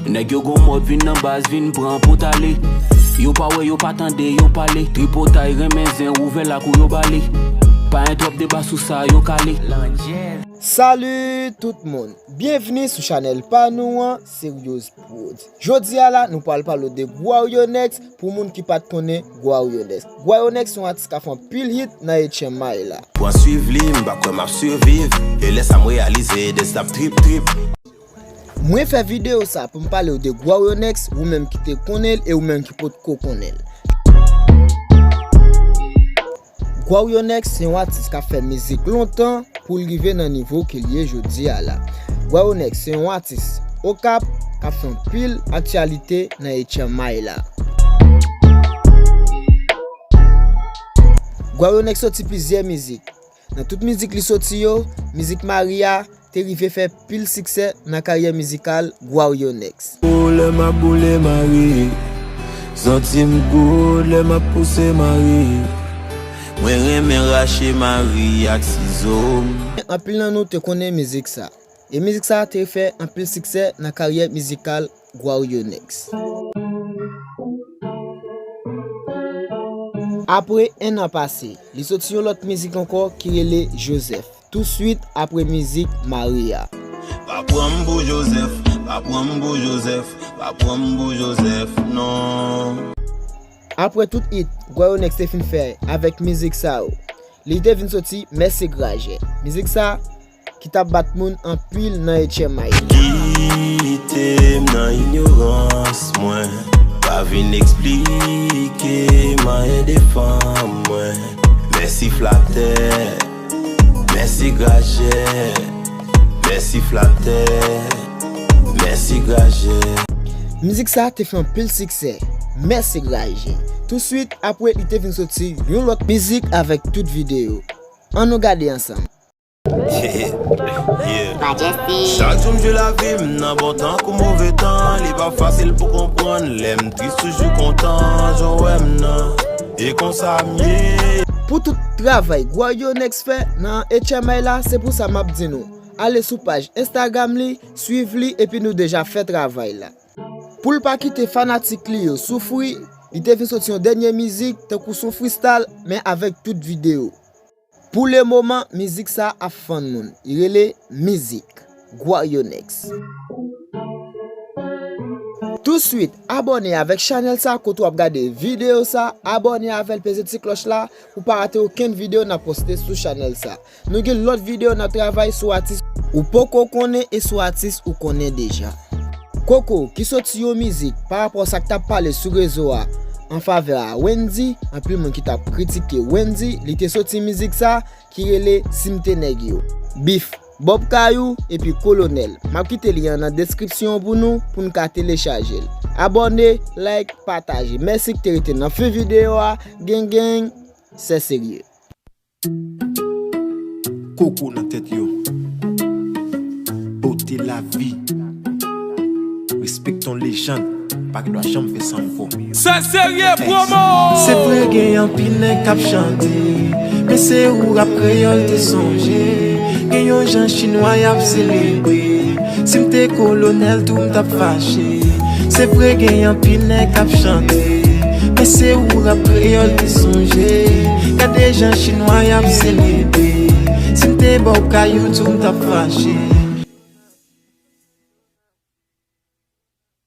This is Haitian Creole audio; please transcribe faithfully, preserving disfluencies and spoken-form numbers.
Nèg yo gon mòd vin nan baz, vin pran pou tale. Yo pa wè, yo pa tande, yo pale. Tripotay renmen zen, ouvè lakou yo bale. Pa gen twòp deba sou sa, yo kale. Salut tout moun! Byenvni sou chanèl pa nou an, Serious Prod. Jodi a la, nou pral pale w de Guarionex pou moun ki pa t konnen Guarionex. Guarionex se yon atis k ap fè anpil hit nan H M I la. Pran swiv li, m pa kwè m ap siviv. E lè sa m reyalize, desten ap trip trip. Mwen fè videyo sa pou m pale w de Guarionex, ou menm ki te konnen l e ou menm ki potko konnen l. Guarionex se yon atis k ap fè mizik lontan pou l rive nan nivo ke l ye jodi a la. Guarionex se yon atis Okap k ap fè anpil aktyalite nan H M I la. Guarionex soti plizyè mizik. Nan tout mizik li soti yo, mizik Maria te rive fè pil siksè nan karyè mizikal Guarionex. Gou lè m ap boule mari, santi m gou lè m ap pouse mari. Mwen renmen rache mari ak sizo m. Anpil nan nou te konnen mizik sa. E mizik sa te fè anpil siksè nan karyè mizikal Guarionex. Apre en an pase, li soti yon lòt mizik ankò ki rele Joseph, touswit apre mizik Maria. Pa pran m pou Joseph, pa pran m pou Joseph, pa pran m pou Joseph, non. Apre tout hit Guarionex te fin fè avèk mizik sa yo, li te vin soti Mèsi Grajè. Mizik sa ki t ap bat moun anpil nan H M I. Kite m nan inyorans mwen, pa vin eksplike m anyen de fanm mwen. Mèsi flatè, mèsi grajè, mèsi flatè, mèsi grajè. Mizik sa te fè anpil siksè, Mèsi Grajè. Touswit apre, li te vin soti yon lòt mizik avèk tout videyo. Ann nou gade ansanm. Yeah. Majesty. Chak jou m jwe lavi m nan bon tan kou move tan. Li pa fasil pou konprann lè m tris toujou kontan. Jan w wè m nan, e konsa m ye. Pou tout travay Guarionex fè nan H M I la, se pou sa m ap di nou, ale sou paj Instagram li, swiv li, epi nou deja fè travay la. Pou l pa kite fanatik li yo soufri, li te vin soti yon dènye mizik, tankou s on freestyle, men avèk tout videyo. Pou le moman, mizik sa ap fann moun. Li rele Mizik, Guarionex. Touswit, abòne avèk chanèl sa kote w ap gade videyo sa, abòne avè l, peze ti klòch la pou pa rate okenn videyo n ap poste sou chanèl sa. Nou gen lòt videyo n ap travay sou atis ou poko konnen e sou atis ou konnen deja. Koko, ki soti yon mizik pa rapò sa k t ap pale sou rezo a an favè a Wendy, anpil moun ki t ap kritike Wendy, li te soti mizik sa ki rele Si m te nèg yo. Beef, Bob Kayou epi Kolonèl. M ap kite lyen an nan deskripsyon an pou nou, pou n ka telechaje l. Abòne, like, pataje. Mèsi ki te rete nan fen videyo a. Gang gang, sè serye. Koko nan tèt yo. Bote lavi. Respekte yon lejann. Pa gen dwa janm fè sa ankò. Sè serye promo! Se vre gen anpil nèg k ap chante, men se ou rap kreyòl te sonje. Gen yon jan chinwa y ap selebre. Si m te kolonèl tou m t ap fache. Se vre gen anpil nèg k ap chante, men se ou rap kreyòl te sonje. Gade jan chinwa y ap selebre. Si m te Bob Kayou tou m t ap fache.